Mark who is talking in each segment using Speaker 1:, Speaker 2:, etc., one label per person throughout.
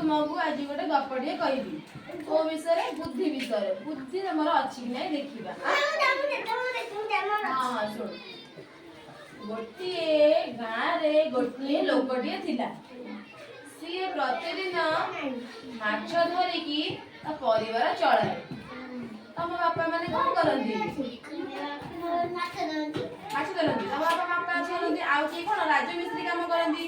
Speaker 1: ତୁମକୁ ଆଜି ଗୋଟେ ଗପଟିଏ କହିବି। କୋଉ ବିଷୟରେ? ବୁଦ୍ଧି ବିଷୟରେ। ବୁଦ୍ଧି ତମର ଅଛି କି ନାହିଁ ଦେଖିବା। ହଁ, ଶୁଣ। ଗୋଟିଏ ଗାଁରେ ଗୋଟିଏ ଲୋକଟିଏ ଥିଲା। ସିଏ ପ୍ରତିଦିନ ମାଛ ଧରିକି ତା ପରିବାର ଚଳାଏ। ତମ ବାପା ମାନେ କଣ କରନ୍ତି?
Speaker 2: ମାଛ ଧରନ୍ତି।
Speaker 1: ମାଛ ଧରନ୍ତି। ତମ ବାପା ମାଛ ଧରନ୍ତି, ଆଉ କିଏ କଣ ରାଜମିସ୍ତ୍ରୀ କାମ କରନ୍ତି।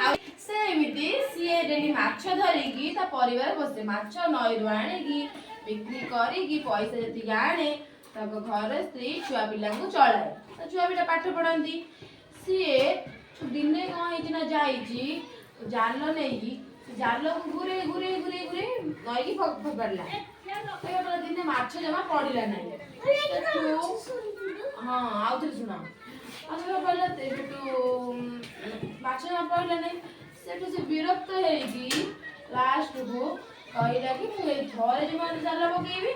Speaker 1: ଆଉ ସେମିତି ସିଏ ଡେଲି ମାଛ ଧରିକି ତା ପରିବାର ପୋଷେ। ମାଛ ନଈରୁ ଆଣିକି ବିକ୍ରି କରିକି ପଇସା ଯେତିକି ଆଣେ, ତାଙ୍କ ଘରେ ସ୍ତ୍ରୀ ଛୁଆ ପିଲାଙ୍କୁ ଚଳାଏ। ତା ଛୁଆ ପିଲା ପାଠ ପଢନ୍ତି। ସିଏ ଦିନେ କଣ ହେଇଛି ନା, ଯାଇଛି ଜାଲ ନେଇକି, ସେ ଜାଲକୁ ଘୁରେଇ ଘୁରେଇ ଘୁରେଇ ଘୁରେଇ ନଈକି ଫୋପାଡ଼ିଲା। ଫୋପାଡ଼ିଲା, ଦିନେ ମାଛ ଜମା ପଡ଼ିଲା ନାହିଁ। ସେଠୁ ହଁ, ଆଉଥରେ ଶୁଣ। ଆଉ ପଡ଼ିଲା, ସେଠୁ ମାଛ ଜମା ପଡ଼ିଲା ନାହିଁ। ସେଠୁ ସେ ବିରକ୍ତ ହେଇକି ଲାଷ୍ଟକୁ କହିଲା କି ମୁଁ ଏଇ ଥରେ ଜମା ଜାଲ ପକେଇବି,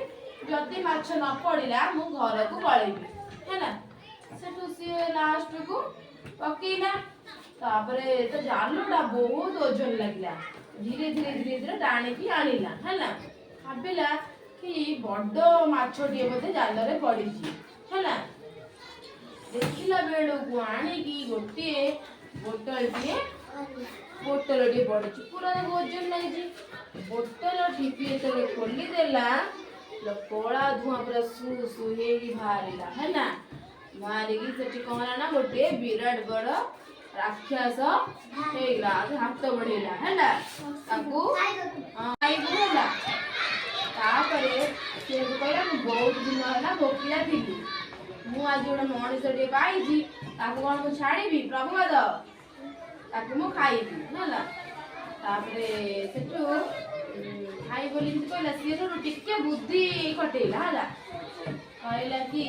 Speaker 1: ଯଦି ମାଛ ନ ପଡ଼ିଲା ମୁଁ ଘରକୁ ପଳେଇବି, ହେଲା। ସେଠୁ ସିଏ ଲାଷ୍ଟକୁ ପକେଇଲା। ତାପରେ ତା ଜାଲଟା ବହୁତ ଓଜନ ଲାଗିଲା। ଧୀରେ ଧୀରେ ଧୀରେ ଧୀରେ ଟାଣିକି ଆଣିଲା, ହେଲା। ଭାବିଲା କି ବଡ ମାଛଟିଏ ବୋଧେ ଜାଲରେ ପଡ଼ିଛି, ହେଲା। ଦେଖିଲା ବେଳକୁ ଆଣିକି ଗୋଟିଏ ବୋଟଲଟିଏ ପଡ଼ିଛି। ପୁରା ତାକୁ ଓଜନ ଲାଗିଛି। ବୋଟଲ ଠିପି ଯେତେବେଳେ ଖୋଲିଦେଲା, କଳା ଧୂଆଁ ପୁରା ସୁ ସୁ ହେଇକି ବାହାରିଲା, ହେଲା। ବାହାରିକି ସେଠି କଣ ହେଲା ନା, ଗୋଟିଏ ବିରାଟ ବଡ ରାକ୍ଷସ ହେଇଗଲା। ସେ ହାତ ବଢେଇଲା, ହେଲା, ତାକୁ ଖାଇବୁ, ହେଲା। ତାପରେ ସେ କହିଲା, ମୁଁ ବହୁତ ଦିନ ହେଲା ଭୋକିଲା ଥିଲି, ମୁଁ ଆଜି ଗୋଟେ ମଣିଷଟିଏ ପାଇଛି, ତାକୁ କଣ ମୁଁ ଛାଡ଼ିବି? ପ୍ରଭୁପାଦ, ତାକୁ ମୁଁ ଖାଇବି, ହେଲା। ତାପରେ ସେଠୁ ଖାଇ ବୋଲି ଏମିତି କହିଲା। ସିଏ ସେଠୁ ଟିକେ ବୁଦ୍ଧି ଖଟେଇଲା, ହେଲା। କହିଲା କି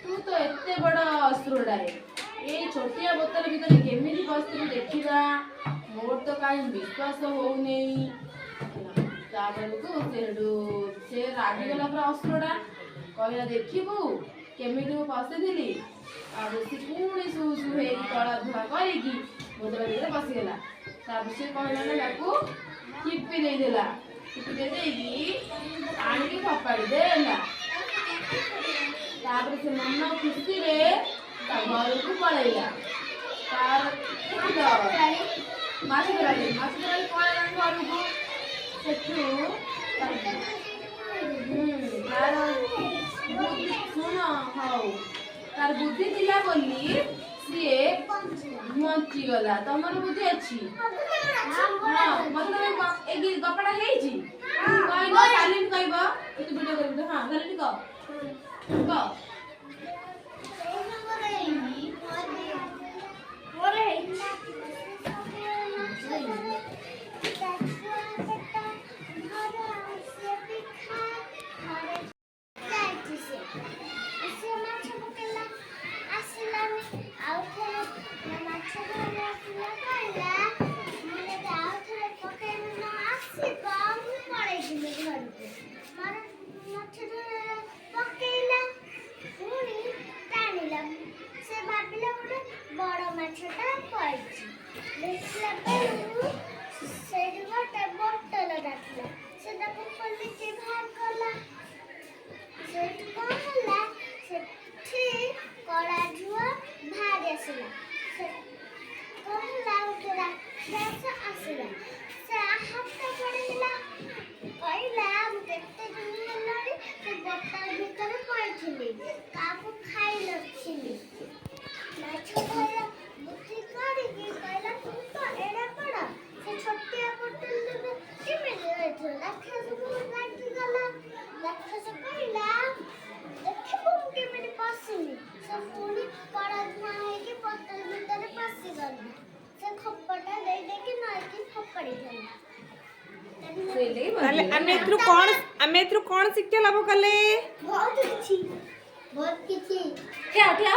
Speaker 1: ତୁ ତ ଏତେ ବଡ ଅସୁରଟାରେ, ଏଇ ଛୋଟିଆ ବୋତଲ ଭିତରେ କେମିତି ପଶିଥିଲୁ ଦେଖିବା। ମୋର ତ କାହିଁ ବିଶ୍ୱାସ ହଉନେଇ। ତାପରକୁ ସେଠୁ ସେ ରାଗିଗଲା ପୁରା ଅସୁରଟା। କହିଲା, ଦେଖିବୁ କେମିତି ମୁଁ ପଶିଥିଲି। ଆଉ ସେ ପୁଣି ସୁ ସୁ ହେଇକି କଳା ଧୂଆଁ କରିକି ବୋତଲ ଭିତରେ ପଶିଗଲା। ତାପରେ ସେ କହିଲା ନା, ତାକୁ ଚିପି ଦେଇଦେଲା। ଚିପି ଦେଇ ଦେଇକି ଆଣିକି ଫୋପାଡ଼ି ଦେଲା। ତାପରେ ସେ ମନ ଖୁସିରେ ତା ଘରକୁ ପଳେଇଲା। ତାର ଦେଖିଲ, ମାଛ ଧରାଳି ପଳେଇଲା ଘରକୁ। ସେଠୁ ତାର ବୁଦ୍ଧି, ଶୁଣ, ହଉ, ତାର ବୁଦ୍ଧି ଥିଲା ବୋଲି ସିଏ ବଞ୍ଚିଗଲା। ତମର ବୁଦ୍ଧି ଅଛି? ହଁ, ମତେ ତମେ ଏଇ ଗପଟା ହେଇଛି କହିବ। ସାଲିନ କହିବ, ତୁ ଭିଡିଓ କରିବୁ ତ? ହଁ, ସାଲିନ, କହ କହ।
Speaker 2: ମୋର ହେଇଛି। ତା ଛୁଆ ପେଟ ଭରା, ସିଏ ବି ଖାଏ। ଘରେ ଯାଇଛି ସେ। ସେ ମାଛ ପକେଇଲା, ଆସିଲାନି। ଆଉ ଥରେ ମାଛ ଧରି ଆସିଲା। କହିଲା, ମୁଁ ଯଦି ଆଉ ଥରେ ପକେଇବି ନ ଆସିବ, ମୁଁ ପଳେଇଯିବି ଘରକୁ। ମୋର ମାଛ ଧରି ପକେଇଲା, ପୁଣି ଟାଣିଲା। ସେ ଭାବିଲା ଗୋଟେ ବଡ଼ ମାଛଟା ପଡ଼ିଛି। ଦେଖିଲା ବେଳକୁ ସେଇଠି ଗୋଟେ ବୋଟଲଟା ଥିଲା। ସେ ତାକୁ ଖୋଲିକି ବାହାର କଲା। ସେଇଠି କ'ଣ ହେଲା? ସେଠି କଳା ଧୂଆଁ ବାହାରି ଆସିଲା। ସେ କ'ଣ ହେଲା? ଗୋଟେ ରାକ୍ଷସ ଆସିଲା। ସେ ହାତ ବଢ଼େଇଲା, କହିଲା, ମୁଁ କେତେ ଦିନ ହେଲାଣି ସେ ବୋଟଲ ଭିତରେ ପଡ଼ିଥିଲି, କାହାକୁ ଖାଇ ନଥିଲି। ମାଛ ଧରିଲା ବୁଦ୍ଧି କରିକି କହିଲା, ତୁ ତ ଏଡ଼େ ବଡ଼, ସେ ଛୋଟିଆ ବୋଟଲରେ କେମିତି ରହିଥିଲୁ? ରାକ୍ଷସ ବହୁତ ରାଗିଗଲା। ରାକ୍ଷସ କହିଲା, ଦେଖିବୁ ମୁଁ କେମିତି ପଶିବି। ସେ ପୁଣି କଳା ଧୂଆଁ ହେଇକି ବୋତଲ ଭିତରେ ପଶିଗଲା। ସେ ଖପଟା ଦେଇ ଦେଇକି ନଈକି ଫୋପାଡ଼ି ଦେଲା।
Speaker 1: ସେଇଲାଗି
Speaker 3: ତାହେଲେ
Speaker 1: ବଞ୍ଚିଗଲା।
Speaker 3: ଆମେ ଏଥିରୁ କଣ ଶିକ୍ଷା ଲାଭ କଲେ?
Speaker 2: ବହୁତ କିଛି, ବହୁତ କିଛି।
Speaker 1: ଠିଆ ଠିଆ।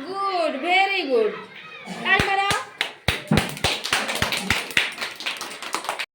Speaker 1: Good, very good. ତାଳି ମାର।